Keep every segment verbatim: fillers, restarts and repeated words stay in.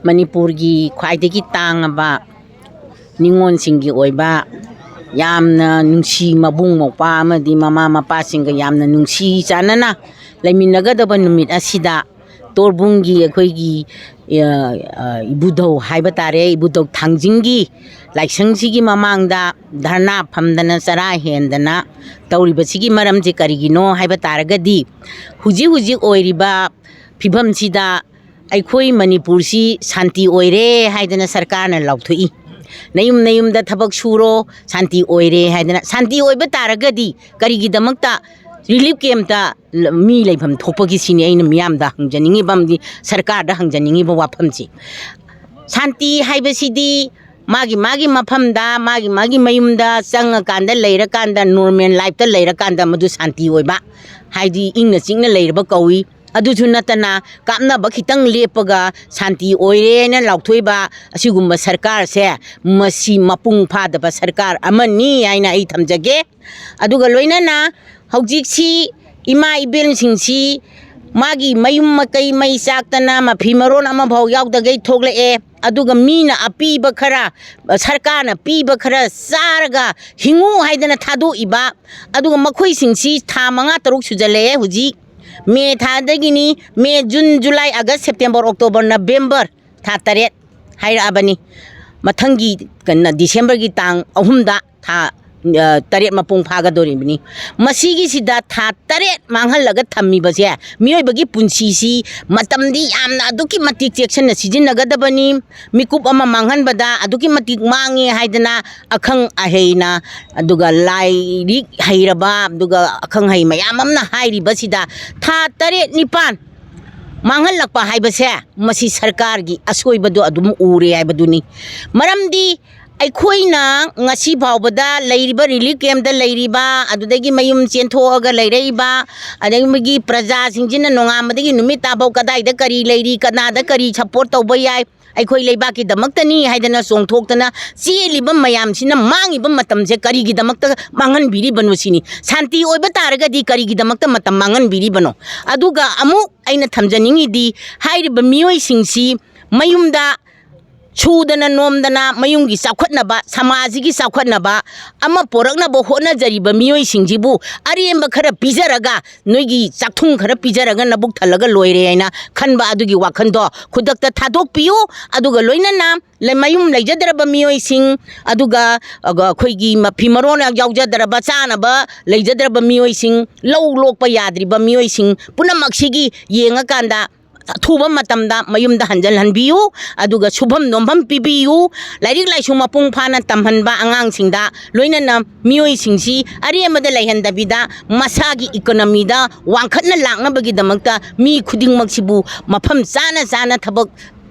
ꯃꯅꯤꯄꯨꯔꯒꯤ ꯈ꯭ꯋꯥꯏꯗꯒꯤ ꯇꯥꯡꯉꯕ ꯅꯤꯉꯣꯜꯁꯤꯡꯒꯤ ꯑꯣꯏꯕ ꯌꯥꯝꯅ ꯅꯨꯡꯁꯤ, ꯃꯕꯨꯡ ꯃꯧꯄ꯭ꯋꯥ ꯑꯃꯗꯤ ꯃꯃꯥ ꯃꯄꯥꯁꯤꯡꯒ ꯌꯥꯝꯅ ꯅꯨꯡꯁꯤ ꯆꯥꯟꯅꯅ ꯂꯩꯃꯤꯟꯅꯒꯗꯕ ꯅꯨꯃꯤꯠ ꯑꯁꯤꯗ ꯇꯣꯔꯕꯨꯡꯒꯤ ꯑꯩꯈꯣꯏꯒꯤ, ꯑ, ꯑ, ꯏꯕꯨꯙꯧ ꯍꯥꯏꯕ ꯇꯥꯔꯦ, ꯏꯕꯨꯙꯧ ꯊꯥꯡꯖꯤꯡꯒꯤ ꯂꯥꯏꯁꯪꯁꯤꯒꯤ ꯃꯃꯥꯡꯗ ꯙꯔꯅꯥ ꯐꯝꯗꯅ ꯆꯔꯥ ꯍꯦꯟꯗꯅ ꯇꯧꯔꯤꯕꯁꯤꯒꯤ ꯃꯔꯝꯁꯦ ꯀꯔꯤꯒꯤꯅꯣ ꯍꯥꯏꯕ ꯇꯥꯔꯒꯗꯤ, ꯍꯧꯖꯤꯛ ꯍꯧꯖꯤꯛ ꯑꯣꯏꯔꯤꯕ ꯐꯤꯕꯝꯁꯤꯗ ꯑꯩꯈꯣꯏ ꯃꯅꯤꯄꯨꯔꯁꯤ ꯁꯥꯟꯇꯤ ꯑꯣꯏꯔꯦ ꯍꯥꯏꯗꯅ ꯁꯔꯀꯥꯔꯅ ꯂꯥꯎꯊꯣꯛꯏ꯫ ꯅꯌꯨꯝ ꯅꯌꯨꯝꯗ ꯊꯕꯛ ꯁꯨꯔꯣ, ꯁꯥꯟꯇꯤ ꯑꯣꯏꯔꯦ ꯍꯥꯏꯗꯅ꯫ ꯁꯥꯟꯇꯤ ꯑꯣꯏꯕ ꯇꯥꯔꯒꯗꯤ ꯀꯔꯤꯒꯤꯗꯃꯛꯇ ꯔꯤꯂꯤꯐ ꯀꯦꯝꯞꯇ ꯃꯤ ꯂꯩꯐꯝ ꯊꯣꯛꯄꯒꯤ ꯁꯤꯅꯤ ꯑꯩꯅ ꯃꯤꯌꯥꯝꯗ ꯍꯪꯖꯅꯤꯡꯉꯤꯕ ꯑꯃꯗꯤ ꯁꯔꯀꯥꯔꯗ ꯍꯪꯖꯅꯤꯡꯉꯤꯕ ꯋꯥꯐꯝꯁꯤ꯫ ꯁꯥꯟꯇꯤ ꯍꯥꯏꯕꯁꯤꯗꯤ ꯃꯥꯒꯤ ꯃꯥꯒꯤ ꯃꯐꯝꯗ, ꯃꯥꯒꯤ ꯃꯥꯒꯤ ꯃꯌꯨꯝꯗ ꯆꯪꯉꯀꯥꯟꯗ, ꯂꯩꯔꯀꯥꯟꯗ, ꯅꯣꯔꯃꯦꯜ ꯂꯥꯏꯐꯇ ꯂꯩꯔꯀꯥꯟꯗ ꯃꯗꯨ ꯁꯥꯟꯇꯤ ꯑꯣꯏꯕ, ꯍꯥꯏꯗꯤ ꯏꯪꯅ ꯆꯤꯛꯅ ꯂꯩꯔꯕ ꯀꯧꯏ꯫ ꯑꯗꯨꯁꯨ ꯅꯠꯇꯅ ꯀꯥꯞꯅꯕ ꯈꯤꯇꯪ ꯂꯦꯞꯄꯒ ꯁꯥꯟꯇꯤ ꯑꯣꯏꯔꯦꯅ ꯂꯥꯎꯊꯣꯛꯏꯕ ꯑꯁꯤꯒꯨꯝꯕ ꯁꯔꯀꯥꯔꯁꯦ, ꯃꯁꯤ ꯃꯄꯨꯡ ꯐꯥꯗꯕ ꯁꯔꯀꯥꯔ ꯑꯃꯅꯤ ꯍꯥꯏꯅ ꯑꯩ ꯊꯝꯖꯒꯦ꯫ ꯑꯗꯨꯒ ꯂꯣꯏꯅꯅ ꯍꯧꯖꯤꯛꯁꯤ ꯏꯃꯥ ꯏꯕꯦꯟꯁꯤꯡꯁꯤ ꯃꯥꯒꯤ ꯃꯌꯨꯝ ꯃꯀꯩ ꯃꯩ ꯆꯥꯛꯇꯅ ꯃꯐꯤ ꯃꯔꯣꯟ ꯑꯃꯐꯥꯎ ꯌꯥꯎꯗꯈꯩ ꯊꯣꯛꯂꯛꯑꯦ꯫ ꯑꯗꯨꯒ ꯃꯤꯅ ꯑꯄꯤꯕ ꯈꯔ, ꯁꯔꯀꯥꯔꯅ ꯄꯤꯕ ꯈꯔ ꯆꯥꯔꯒ ꯍꯤꯡꯉꯨ ꯍꯥꯏꯗꯅ ꯊꯥꯗꯣꯛꯏꯕ꯫ ꯑꯗꯨꯒ ꯃꯈꯣꯏꯁꯤꯡꯁꯤ ꯊꯥ ꯃꯉꯥ ꯇꯔꯨꯛ ꯁꯨꯖꯜꯂꯛꯑꯦ ꯍꯧꯖꯤꯛ꯫ ꯃꯦ ꯊꯥꯗꯒꯤꯅꯤ, ꯃꯦ, ꯖꯨꯟ, ꯖꯨꯂꯥꯏ, ꯑꯥꯒꯁ, ꯁꯦꯞꯇꯦꯝꯕꯔ, ꯑꯣꯛꯇꯣꯕꯔ, ꯅꯕꯦꯝꯕꯔ, ꯊꯥ ꯇꯔꯦꯠ ꯍꯥꯏꯔꯛꯑꯕꯅꯤ꯫ ꯃꯊꯪꯒꯤ ꯀꯩꯅꯣ, ꯗꯤꯁꯦꯝꯕꯔꯒꯤ ꯇꯥꯡ ꯑꯍꯨꯝꯗ ꯊꯥ, ꯑ, ꯇꯔꯦꯠ ꯃꯄꯨꯡ ꯐꯥꯒꯗꯧꯔꯤꯕꯅꯤ꯫ ꯃꯁꯤꯒꯤꯁꯤꯗ ꯊꯥ ꯇꯔꯦꯠ ꯃꯥꯡꯍꯜꯂꯒ ꯊꯝꯃꯤꯕꯁꯦ, ꯃꯤꯑꯣꯏꯕꯒꯤ ꯄꯨꯟꯁꯤꯁꯤ ꯃꯇꯝꯗꯤ ꯌꯥꯝꯅ ꯑꯗꯨꯛꯀꯤ ꯃꯇꯤꯛ ꯆꯦꯛꯁꯤꯟꯅ ꯁꯤꯖꯤꯟꯅꯒꯗꯕꯅꯤ꯫ ꯃꯤꯀꯨꯞ ꯑꯃ ꯃꯥꯡꯍꯟꯕꯗ ꯑꯗꯨꯛꯀꯤ ꯃꯇꯤꯛ ꯃꯥꯡꯉꯦ ꯍꯥꯏꯗꯅ ꯑꯈꯪ ꯑꯍꯩꯅ, ꯑꯗꯨꯒ ꯂꯥꯏꯔꯤꯛ ꯍꯩꯔꯕ, ꯑꯗꯨꯒ ꯑꯈꯪ ꯑꯍꯩ ꯃꯌꯥꯝ ꯑꯃꯅ ꯍꯥꯏꯔꯤꯕꯁꯤꯗ ꯊꯥ ꯇꯔꯦꯠ ꯅꯤꯄꯥꯟ ꯃꯥꯡꯍꯜꯂꯛꯄ ꯍꯥꯏꯕꯁꯦ, ꯃꯁꯤ ꯁꯔꯀꯥꯔꯒꯤ ꯑꯁꯣꯏꯕꯗꯣ ꯑꯗꯨꯝ ꯎꯔꯦ ꯍꯥꯏꯕꯗꯨꯅꯤ꯫ ꯃꯔꯝꯗꯤ ꯑꯩꯈꯣꯏꯅ ꯉꯁꯤ ꯐꯥꯎꯕꯗ ꯂꯩꯔꯤꯕ ꯔꯤꯂꯤꯐ ꯀꯦꯝꯞꯇ ꯂꯩꯔꯤꯕ, ꯑꯗꯨꯗꯒꯤ ꯃꯌꯨꯝ ꯆꯦꯟꯊꯣꯛꯑꯒ ꯂꯩꯔꯛꯏꯕ, ꯑꯗꯒꯤ ꯃꯣꯏꯒꯤ ꯄ꯭ꯔꯖꯥꯁꯤꯡꯁꯤꯅ ꯅꯣꯡꯉꯥꯟꯕꯗꯒꯤ ꯅꯨꯃꯤꯠ ꯇꯥꯐꯥꯎ ꯀꯗꯥꯏꯗ ꯀꯔꯤ ꯂꯩꯔꯤ, ꯀꯅꯥꯗ ꯀꯔꯤ ꯁꯞꯄꯣꯔꯠ ꯇꯧꯕ ꯌꯥꯏ, ꯑꯩꯈꯣꯏ ꯂꯩꯕꯥꯛꯀꯤꯗꯃꯛꯇꯅꯤ ꯍꯥꯏꯗꯅ ꯆꯣꯡꯊꯣꯛꯇꯅ ꯆꯦꯜꯂꯤꯕ ꯃꯌꯥꯝꯁꯤꯅ ꯃꯥꯡꯉꯤꯕ ꯃꯇꯝꯁꯦ ꯀꯔꯤꯒꯤꯗꯃꯛꯇ ꯃꯥꯡꯍꯟꯕꯤꯔꯤꯕꯅꯣ ꯁꯤꯅꯤ꯫ ꯁꯥꯟꯇꯤ ꯑꯣꯏꯕ ꯇꯥꯔꯒꯗꯤ ꯀꯔꯤꯒꯤꯗꯃꯛꯇ ꯃꯇꯝ ꯃꯥꯡꯍꯟꯕꯤꯔꯤꯕꯅꯣ? ꯑꯗꯨꯒ ꯑꯃꯨꯛ ꯑꯩꯅ ꯊꯝꯖꯅꯤꯡꯉꯤꯗꯤ, ꯍꯥꯏꯔꯤꯕ ꯃꯤꯑꯣꯏꯁꯤꯡꯁꯤ ꯃꯌꯨꯝꯗ ꯁꯨꯗꯅ ꯅꯣꯝꯗꯅ ꯃꯌꯨꯝꯒꯤ ꯆꯥꯎꯈꯠꯅꯕ, ꯁꯃꯥꯖꯁꯤꯒꯤ ꯆꯥꯎꯈꯠꯅꯕ ꯑꯃ ꯄꯣꯔꯛꯅꯕ ꯍꯣꯠꯅꯖꯔꯤꯕ ꯃꯤꯑꯣꯏꯁꯤꯡꯁꯤꯕꯨ ꯑꯔꯦꯝꯕ ꯈꯔ ꯄꯤꯖꯔꯒ, ꯅꯣꯏꯒꯤ ꯆꯥꯛꯊꯨꯡ ꯈꯔ ꯄꯤꯖꯔꯒ ꯅꯕꯨꯛ ꯊꯜꯂꯒ ꯂꯣꯏꯔꯦ ꯍꯥꯏꯅ ꯈꯟꯕ ꯑꯗꯨꯒꯤ ꯋꯥꯈꯜꯗꯣ ꯈꯨꯗꯛꯇ ꯊꯥꯗꯣꯛꯄꯤꯌꯨ꯫ ꯑꯗꯨꯒ ꯂꯣꯏꯅꯅ ꯂꯩ-, ꯃꯌꯨꯝ ꯂꯩꯖꯗ꯭ꯔꯕ ꯃꯤꯑꯣꯏꯁꯤꯡ, ꯑꯗꯨꯒ, ꯑꯒ, ꯑꯩꯈꯣꯏꯒꯤ ꯃ-, ꯐꯤ ꯃꯔꯣꯟ ꯌꯥꯎꯖꯗ꯭ꯔꯕ, ꯆꯥꯅꯕ ꯂꯩꯖꯗ꯭ꯔꯕ ꯃꯤꯑꯣꯏꯁꯤꯡ, ꯂꯧ ꯂꯣꯛꯄ ꯌꯥꯗ꯭ꯔꯤꯕ ꯃꯤꯑꯣꯏꯁꯤꯡ ꯄꯨꯝꯅꯃꯛꯁꯤꯒꯤ ꯌꯦꯡꯉꯀꯥꯟꯗ ꯑꯊꯨꯕ ꯃꯇꯝꯗ ꯃꯌꯨꯝꯗ ꯍꯟꯖꯤꯜꯍꯟꯕꯤꯌꯨ꯫ ꯑꯗꯨꯒ ꯁꯨꯐꯝ ꯅꯣꯝꯐꯝ ꯄꯤꯕꯤꯌꯨ꯫ ꯂꯥꯏꯔꯤꯛ ꯂꯥꯏꯁꯨ ꯃꯄꯨꯡ ꯐꯥꯅ ꯇꯝꯍꯟꯕ ꯑꯉꯥꯡꯁꯤꯡꯗ, ꯂꯣꯏꯅꯅ ꯃꯤꯑꯣꯏꯁꯤꯡꯁꯤ ꯑꯔꯦꯝꯕꯗ ꯂꯩꯍꯟꯗꯕꯤꯗ ꯃꯁꯥꯒꯤ ꯏꯀꯣꯅꯣꯃꯤꯗ ꯋꯥꯡꯈꯠꯅ ꯂꯥꯛꯅꯕꯒꯤꯗꯃꯛꯇ ꯃꯤ ꯈꯨꯗꯤꯡꯃꯛꯁꯤꯕꯨ ꯃꯐꯝ ꯆꯥꯅ ꯆꯥꯅ ꯊꯕꯛ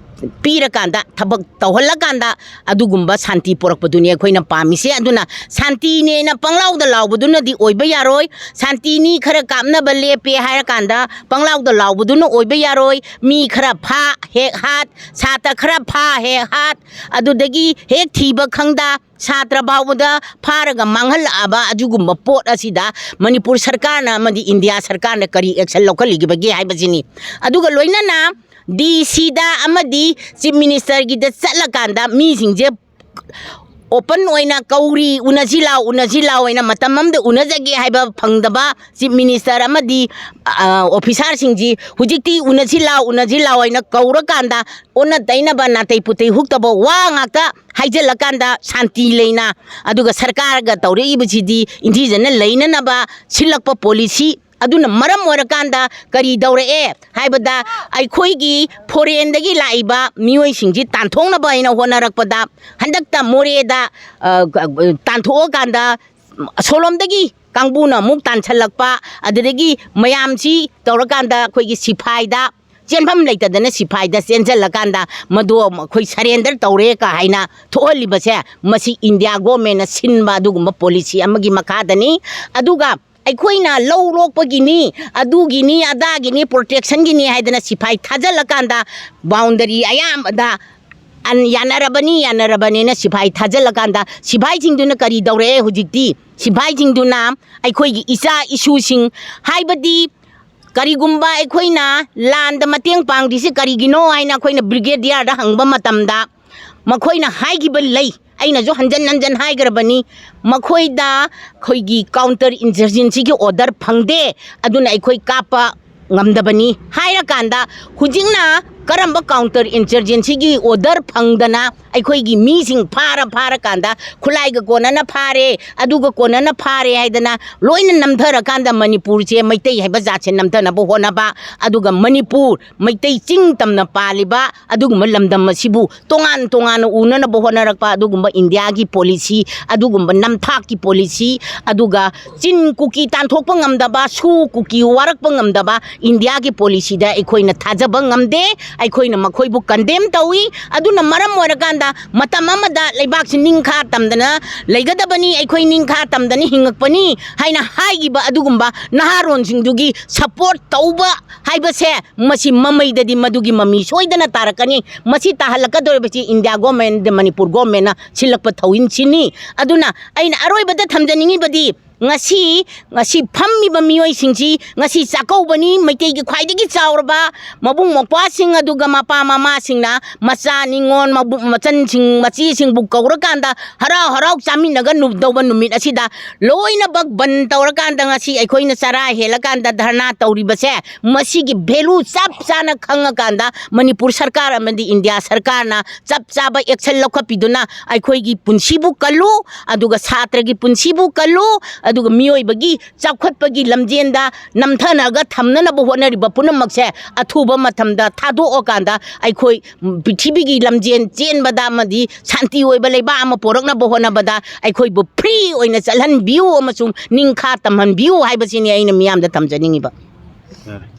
ꯄꯤꯔꯀꯥꯟꯗ, ꯊꯕꯛ ꯇꯧꯍꯜꯂꯀꯥꯟꯗ ꯑꯗꯨꯒꯨꯝꯕ ꯁꯥꯟꯇꯤ ꯄꯨꯔꯛꯄꯗꯨꯅꯤ ꯑꯩꯈꯣꯏꯅ ꯄꯥꯝꯃꯤꯁꯦ꯫ ꯑꯗꯨꯅ ꯁꯥꯟꯇꯤꯅꯦꯅ ꯄꯪꯂꯥꯎꯗ ꯂꯥꯎꯕꯗꯨꯅꯗꯤ ꯑꯣꯏꯕ ꯌꯥꯔꯣꯏ꯫ ꯁꯥꯟꯇꯤꯅꯤ, ꯈꯔ ꯀꯥꯞꯅꯕ ꯂꯦꯞꯄꯦ ꯍꯥꯏꯔꯀꯥꯟꯗ ꯄꯪꯂꯥꯎꯗ ꯂꯥꯎꯕꯗꯨꯅ ꯑꯣꯏꯕ ꯌꯥꯔꯣꯏ꯫ ꯃꯤ ꯈꯔ ꯐꯥ ꯍꯦꯛ ꯍꯥꯠ, ꯁꯥꯇ꯭ꯔ ꯈꯔ ꯐꯥ ꯍꯦꯛ ꯍꯥꯠ, ꯑꯗꯨꯗꯒꯤ ꯍꯦꯛ ꯊꯤꯕ ꯈꯪꯗ ꯁꯥꯇ꯭ꯔ ꯐꯥꯎꯕꯗ ꯐꯥꯔꯒ ꯃꯥꯡꯍꯜꯂꯛꯑꯕ ꯑꯗꯨꯒꯨꯝꯕ ꯄꯣꯠ ꯑꯁꯤꯗ ꯃꯅꯤꯄꯨꯔ ꯁꯔꯀꯥꯔꯅ ꯑꯃꯗꯤ ꯏꯟꯗꯤꯌꯥ ꯁꯔꯀꯥꯔꯅ ꯀꯔꯤ action ꯂꯧꯈꯠꯂꯤꯕꯒꯦ ꯍꯥꯏꯕꯁꯤꯅꯤ꯫ ꯑꯗꯨꯒ ꯂꯣꯏꯅꯅ ꯗꯤ ꯁꯤꯗ ꯑꯃꯗꯤ ꯆꯤꯐ ꯃꯤꯅꯤꯁꯇꯔꯒꯤꯗ ꯆꯠꯂꯀꯥꯟꯗ ꯃꯤꯁꯤꯡꯁꯦ open ꯑꯣꯏꯅ ꯀꯧꯔꯤ, "ꯎꯅꯁꯤ ꯂꯥꯎ, ꯎꯅꯁꯤ ꯂꯥꯎ" ꯍꯥꯏꯅ ꯃꯇꯝ ꯑꯃꯗ ꯎꯅꯖꯒꯦ ꯍꯥꯏꯕ ꯐꯪꯗꯕ ꯆꯤꯐ ꯃꯤꯅꯤꯁꯇꯔ ꯑꯃꯗꯤ, ꯑ, ꯑꯣꯐꯤꯁꯥꯔꯁꯤꯡꯁꯤ ꯍꯧꯖꯤꯛꯇꯤ "ꯎꯅꯁꯤ ꯂꯥꯎ, ꯎꯅꯁꯤ ꯂꯥꯎ" ꯍꯥꯏꯅ ꯀꯧꯔꯀꯥꯟꯗ ꯑꯣꯟꯅ ꯇꯩꯅꯕ, ꯅꯥꯇꯩ ꯄꯨꯇꯩ ꯍꯨꯛꯇꯕ ꯋꯥ ꯉꯥꯛꯇ ꯍꯥꯏꯖꯤꯜꯂꯀꯥꯟꯗ ꯁꯥꯟꯇꯤ ꯂꯩꯅ, ꯑꯗꯨꯒ ꯁꯔꯀꯥꯔꯒ ꯇꯧꯔꯛꯏꯕꯁꯤꯗꯤ ꯏꯟꯊꯤꯖꯅ ꯂꯩꯅꯅꯕ ꯁꯤꯜꯂꯛꯄ ꯄꯣꯂꯤꯁꯤ꯫ ꯑꯗꯨꯅ ꯃꯔꯝ ꯑꯣꯏꯔꯀꯥꯟꯗ ꯀꯔꯤ ꯇꯧꯔꯛꯑꯦ ꯍꯥꯏꯕꯗ, ꯑꯩꯈꯣꯏꯒꯤ ꯐꯣꯔꯦꯟꯗꯒꯤ ꯂꯥꯛꯏꯕ ꯃꯤꯑꯣꯏꯁꯤꯡꯁꯤ ꯇꯥꯟꯊꯣꯛꯅꯕ ꯍꯥꯏꯅ ꯍꯣꯠꯅꯔꯛꯄꯗ, ꯍꯟꯗꯛꯇ ꯃꯣꯔꯦꯗ, ꯑ, ꯇꯥꯟꯊꯣꯛꯑꯀꯥꯟꯗ ꯑꯁꯣꯂꯣꯝꯗꯒꯤ ꯀꯥꯡꯕꯨꯅ ꯑꯃꯨꯛ ꯇꯥꯟꯁꯤꯜꯂꯛꯄ, ꯑꯗꯨꯗꯒꯤ ꯃꯌꯥꯝꯁꯤ ꯇꯧꯔꯀꯥꯟꯗ ꯑꯩꯈꯣꯏꯒꯤ ꯁꯤꯐꯥꯏꯗ ꯆꯦꯟꯐꯝ ꯂꯩꯇꯗꯅ ꯁꯤꯐꯥꯏꯗ ꯆꯦꯟꯁꯤꯜꯂꯀꯥꯟꯗ ꯃꯗꯨ ꯑꯩꯈꯣꯏ surrender ꯇꯧꯔꯦ ꯀ ꯍꯥꯏꯅ ꯊꯣꯛꯍꯜꯂꯤꯕꯁꯦ, ꯃꯁꯤ ꯏꯟꯗꯤꯌꯥ ꯒꯣꯔꯃꯦꯟꯅ ꯁꯤꯟꯕ ꯑꯗꯨꯒꯨꯝꯕ ꯄꯣꯂꯤꯁꯤ ꯑꯃꯒꯤ ꯃꯈꯥꯗꯅꯤ꯫ ꯑꯗꯨꯒ ꯑꯩꯈꯣꯏꯅ ꯂꯧ ꯂꯣꯛꯄꯒꯤꯅꯤ, ꯑꯗꯨꯒꯤꯅꯤ, ꯑꯗꯥꯒꯤꯅꯤ, ꯄ꯭ꯔꯣꯇꯦꯛꯁꯟꯒꯤꯅꯤ ꯍꯥꯏꯗꯅ ꯁꯤꯐꯥꯏ ꯊꯥꯖꯤꯜꯂꯀꯥꯟꯗ ꯕꯥꯎꯟꯗꯔꯤ ꯑꯌꯥꯝꯕꯗ ꯑꯟ-, ꯌꯥꯅꯔꯕꯅꯤ, ꯌꯥꯅꯔꯕꯅꯤꯅ ꯁꯤꯐꯥꯏ ꯊꯥꯖꯤꯜꯂꯀꯥꯟꯗ ꯁꯤꯐꯥꯏꯁꯤꯡꯗꯨꯅ ꯀꯔꯤ ꯇꯧꯔꯛꯑꯦ ꯍꯧꯖꯤꯛꯇꯤ? ꯁꯤꯐꯥꯏꯁꯤꯡꯗꯨꯅ ꯑꯩꯈꯣꯏꯒꯤ ꯏꯆꯥ ꯏꯁꯨꯁꯤꯡ, ꯍꯥꯏꯕꯗꯤ ꯀꯔꯤꯒꯨꯝꯕ ꯑꯩꯈꯣꯏꯅ ꯂꯥꯟꯗ ꯃꯇꯦꯡ ꯄꯥꯡꯗ꯭ꯔꯤꯁꯤ ꯀꯔꯤꯒꯤꯅꯣ ꯍꯥꯏꯅ ꯑꯩꯈꯣꯏꯅ ꯕ꯭ꯔꯤꯒꯦꯗꯤꯌꯔꯗ ꯍꯪꯕ ꯃꯇꯝꯗ, ꯃꯈꯣꯏꯅ ꯍꯥꯏꯈꯤꯕ ꯂꯩ, ꯑꯩꯅꯁꯨ ꯍꯟꯖꯟ ꯍꯟꯖꯟ ꯍꯥꯏꯈ꯭ꯔꯕꯅꯤ, ꯃꯈꯣꯏꯗ ꯑꯩꯈꯣꯏꯒꯤ ꯀꯥꯎꯟꯇꯔ ꯏꯟꯁꯔꯖꯦꯟꯁꯤꯒꯤ ꯑꯣꯔꯗꯔ ꯐꯪꯗꯦ, ꯑꯗꯨꯅ ꯑꯩꯈꯣꯏ ꯀꯥꯞꯄ ꯉꯝꯗꯕꯅꯤ ꯍꯥꯏꯔꯀꯥꯟꯗ, ꯍꯧꯖꯤꯛꯅ ꯀꯔꯝꯕ ꯀꯥꯎꯟꯇꯔ ꯏꯟꯁꯔꯖꯦꯟꯁꯤꯒꯤ ꯑꯣꯔꯗꯔ ꯐꯪꯗꯅ ꯑꯩꯈꯣꯏꯒꯤ ꯃꯤꯁꯤꯡ ꯐꯥꯔ ꯐꯥꯔꯀꯥꯟꯗ, ꯈꯨꯠꯂꯥꯏꯒ ꯀꯣꯟꯅꯅ ꯐꯥꯔꯦ, ꯑꯗꯨꯒ ꯀꯣꯟꯅꯅ ꯐꯥꯔꯦ ꯍꯥꯏꯗꯅ ꯂꯣꯏꯅ ꯅꯝꯊꯔꯀꯥꯟꯗ, ꯃꯅꯤꯄꯨꯔꯁꯦ ꯃꯩꯇꯩ ꯍꯥꯏꯕ ꯖꯥꯠꯁꯦ ꯅꯝꯊꯅꯕ ꯍꯣꯠꯅꯕ, ꯑꯗꯨꯒ ꯃꯅꯤꯄꯨꯔ ꯃꯩꯇꯩ ꯆꯤꯡ ꯇꯝꯅ ꯄꯥꯜꯂꯤꯕ ꯑꯗꯨꯒꯨꯝꯕ ꯂꯝꯗꯝ ꯑꯁꯤꯕꯨ ꯇꯣꯉꯥꯟ ꯇꯣꯉꯥꯟꯅ ꯎꯅꯅꯕ ꯍꯣꯠꯅꯔꯛꯄ ꯑꯗꯨꯒꯨꯝꯕ ꯏꯟꯗꯤꯌꯥꯒꯤ ꯄꯣꯂꯤꯁꯤ, ꯑꯗꯨꯒꯨꯝꯕ ꯅꯝꯊꯥꯛꯀꯤ ꯄꯣꯂꯤꯁꯤ, ꯑꯗꯨꯒ ꯆꯤꯟ ꯀꯨꯀꯤ ꯇꯥꯟꯊꯣꯛꯄ ꯉꯝꯗꯕ, ꯁꯨ ꯀꯨꯀꯤ ꯋꯥꯔꯛꯄ ꯉꯝꯗꯕ ꯏꯟꯗꯤꯌꯥꯒꯤ ꯄꯣꯂꯤꯁꯤꯗ ꯑꯩꯈꯣꯏꯅ ꯊꯥꯖꯕ ꯉꯝꯗꯦ꯫ ꯑꯩꯈꯣꯏꯅ ꯃꯈꯣꯏꯕꯨ ꯀꯟꯗꯦꯝ ꯇꯧꯏ꯫ ꯑꯗꯨꯅ ꯃꯔꯝ ꯑꯣꯏꯔꯀꯥꯟꯗ ꯃꯇꯝ ꯑꯃꯗ ꯂꯩꯕꯥꯛꯁꯤ ꯅꯤꯡꯈꯥ ꯇꯝꯗꯅ ꯂꯩꯒꯗꯕꯅꯤ, ꯑꯩꯈꯣꯏ ꯅꯤꯡꯈꯥ ꯇꯝꯗꯅ ꯍꯤꯡꯉꯛꯄꯅꯤ ꯍꯥꯏꯅ ꯍꯥꯏꯈꯤꯕ ꯑꯗꯨꯒꯨꯝꯕ ꯅꯍꯥꯔꯣꯟꯁꯤꯡꯗꯨꯒꯤ ꯁꯄꯣꯔꯠ ꯇꯧꯕ ꯍꯥꯏꯕꯁꯦ ꯃꯁꯤ ꯃꯃꯩꯗꯗꯤ ꯃꯗꯨꯒꯤ ꯃꯃꯤ ꯁꯣꯏꯗꯅ ꯇꯥꯔꯛꯀꯅꯤ꯫ ꯃꯁꯤ ꯇꯥꯍꯜꯂꯛꯀꯗꯧꯔꯤꯕꯁꯤ ꯏꯟꯗꯤꯌꯥ ꯒꯣꯔꯃꯦꯟ, ꯃꯅꯤꯄꯨꯔ ꯒꯣꯔꯃꯦꯟꯅ ꯁꯤꯜꯂꯛꯄ ꯊꯧꯑꯣꯡꯁꯤꯅꯤ꯫ ꯑꯗꯨꯅ ꯑꯩꯅ ꯑꯔꯣꯏꯕꯗ ꯊꯝꯖꯅꯤꯡꯉꯤꯕꯗꯤ, ꯉꯁꯤ, ꯉꯁꯤ ꯐꯝꯃꯤꯕ ꯃꯤꯑꯣꯏꯁꯤꯡꯁꯤ, ꯉꯁꯤ ꯆꯥꯛꯀꯧꯕꯅꯤ, ꯃꯩꯇꯩꯒꯤ ꯈ꯭ꯋꯥꯏꯗꯒꯤ ꯆꯥꯎꯔꯕ ꯃꯕꯨꯡ ꯃꯧꯄ꯭ꯋꯥꯁꯤꯡ ꯑꯗꯨꯒ ꯃꯄꯥ ꯃꯃꯥꯁꯤꯡꯅ ꯃꯆꯥ ꯅꯤꯉꯣꯜ ꯃꯕꯨ-, ꯃꯆꯟꯁꯤꯡ, ꯃꯆꯦꯁꯤꯡꯕꯨ ꯀꯧꯔꯀꯥꯟꯗ ꯍꯔꯥꯎ ꯍꯔꯥꯎ ꯆꯥꯃꯤꯟꯅꯒ ꯅꯨ-, ꯇꯧꯕ ꯅꯨꯃꯤꯠ ꯑꯁꯤꯗ ꯂꯣꯏꯅꯃꯛ ꯕꯟ ꯇꯧꯔꯀꯥꯟꯗ, ꯉꯁꯤ ꯑꯩꯈꯣꯏꯅ ꯆꯔꯥ ꯍꯦꯜꯂꯀꯥꯟꯗ ꯙꯔꯅꯥ ꯇꯧꯔꯤꯕꯁꯦ, ꯃꯁꯤꯒꯤ value ꯆꯞ ꯆꯥꯅ ꯈꯪꯉꯀꯥꯟꯗ ꯃꯅꯤꯄꯨꯔ ꯁꯔꯀꯥꯔ ꯑꯃꯗꯤ ꯏꯟꯗꯤꯌꯥ ꯁꯔꯀꯥꯔꯅ ꯆꯞ ꯆꯥꯕ action ꯂꯧꯈꯠꯄꯤꯗꯨꯅ ꯑꯩꯈꯣꯏꯒꯤ ꯄꯨꯟꯁꯤꯕꯨ ꯀꯜꯂꯨ, ꯑꯗꯨꯒ ꯁꯥꯇ꯭ꯔꯒꯤ ꯄꯨꯟꯁꯤꯕꯨ ꯀꯜꯂꯨ, ꯑꯗꯨꯒ ꯃꯤꯑꯣꯏꯕꯒꯤ ꯆꯥꯎꯈꯠꯄꯒꯤ ꯂꯝꯖꯦꯟꯗ ꯅꯝꯊꯅꯒ ꯊꯝꯅꯅꯕ ꯍꯣꯠꯅꯔꯤꯕ ꯄꯨꯝꯅꯃꯛꯁꯦ ꯑꯊꯨꯕ ꯃꯇꯝꯗ ꯊꯥꯗꯣꯛꯑꯀꯥꯟꯗ ꯑꯩꯈꯣꯏ ꯄ꯭ꯔꯤꯊꯤꯕꯤꯒꯤ ꯂꯝꯖꯦꯟ ꯆꯦꯟꯕꯗ ꯑꯃꯗꯤ ꯁꯥꯟꯇꯤ ꯑꯣꯏꯕ ꯂꯩꯕꯥꯛ ꯑꯃ ꯄꯣꯔꯛꯅꯕ ꯍꯣꯠꯅꯕꯗ ꯑꯩꯈꯣꯏꯕꯨ free ꯑꯣꯏꯅ ꯆꯠꯍꯟꯕꯤꯌꯨ ꯑꯃꯁꯨꯡ ꯅꯤꯡꯈꯥ ꯇꯝꯍꯟꯕꯤꯌꯨ ꯍꯥꯏꯕꯁꯤꯅꯤ ꯑꯩꯅ ꯃꯤꯌꯥꯝꯗ ꯊꯝꯖꯅꯤꯡꯉꯤꯕ꯫ ꯌꯥꯔꯦ꯫